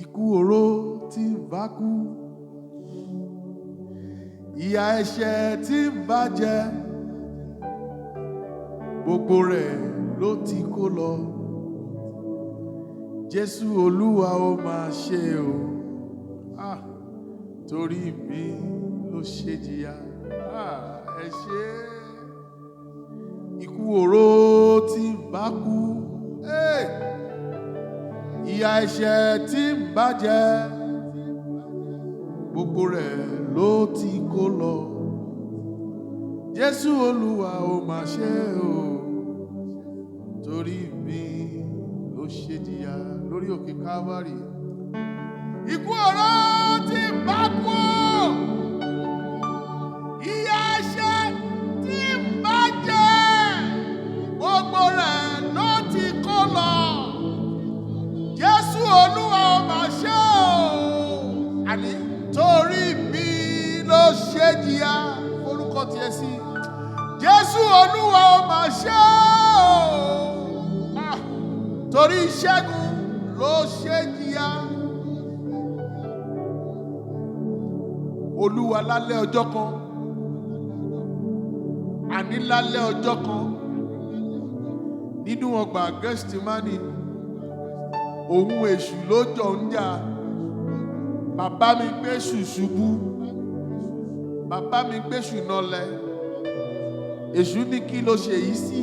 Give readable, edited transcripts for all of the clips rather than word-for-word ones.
Ikú oró tí ń bá kú, ìyà ẹ̀ṣẹ̀ tí ń bá jẹ, gbogbo rẹ̀ ló ti kó lọ. Jésù Olúwa, ó máa ṣe o. Ah, torí mi ló ṣe jìyà. Ah, ẹ ṣé. Ikú oró tí ń bá kú. Hey! Ìyà ẹ̀ṣẹ̀ tí ń bá jẹ, gbogbo rẹ̀ ló ti kó lọ. Jésù Olúwa, ó máa ṣe o. Torí mi ló ṣe jìyà lórí òkè Calvary. Ikú oró tí ń bá kú o. Ìyà ẹ̀ṣẹ̀ tí ń bá jẹ, gbogbo rẹ̀ ló ti kó lọ. Jésù Olúwa, ó máa ṣe o. Àní torí mi ló ṣe jìyà, forúkọ tiẹ̀ sí. Jésù Olúwa, ó máa ṣe o. Ah, torí Ṣẹ́gun ló ṣe jìyà. Olúwa, lálẹ́ ọjọ́ kan, àní lálẹ́ ọjọ́ kan, nínú ọgbà Gẹ́stímánì, òun èṣù ló jọ ń jà. Bàbá mi gbéṣù ṣubú. Bàbá mi gbéṣù nọlẹ̀. Èṣù ní, "Kí ló ṣe yìí sí?"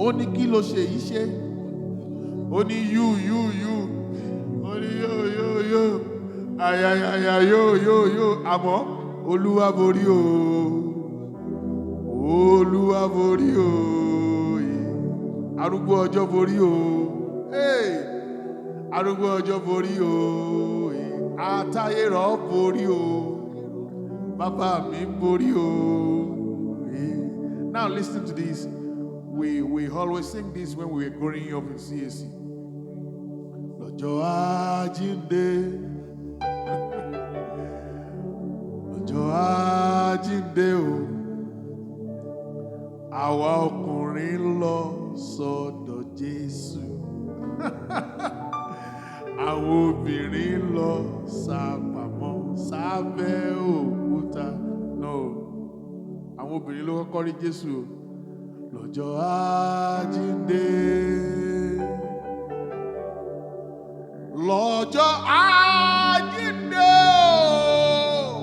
Ó ní, "Kí ló ṣe yìí ṣe?" Ó ní, "You, you, you." Ó ní, "Yo, yo, yo, ayayaya, yo, yo, yo." Àmọ́ Olúwa borí o. Olúwa borí o. Arúgbó ọjọ́ borí o. Hey! Arúgbó ọjọ́ borí o. Àtayérọ̀ borí o. Bàbá mi borí o. Now listen to this. We always sing this when we were growing up in CAC. Lọ́jọ́ àjíǹde. Lọ́jọ́ àjíǹde o. Àwa ọkùnrin lọ sọ́dọ̀ Jésù. Àwọn obìnrin lọ sápamọ́ sábẹ́ òkúta. No. Àwọn obìnrin ló kọ́kọ́ rí Jésù o. Lọ́jọ́ àjíǹde. Lọ́jọ́ àjíǹde o.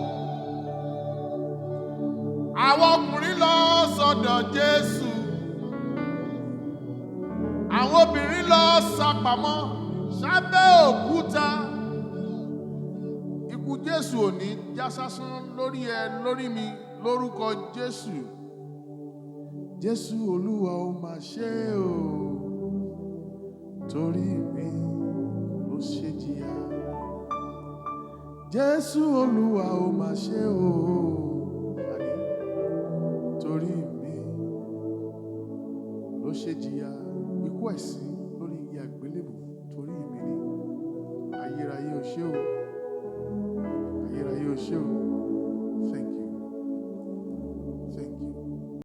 Àwọn ọkùnrin lọ sọ́dọ̀ Jésù. Àwọn obìnrin lọ sápamọ́ sábẹ́ òkúta. Ikú Jésù ò ní já sásán lórí ẹ, lórí mi, lórúkọ Jésù. Jésù Olúwa, ó máa ṣe o. Torí mi ló ṣe jìyà. Jésù Olúwa, ó máa ṣe o. Àní, torí mi ló ṣe jìyà ikú ẹ̀sín lórí igi àgbélébù, torí mi ni. Ayérayé, o ṣé o. Ayérayé, o ṣé o.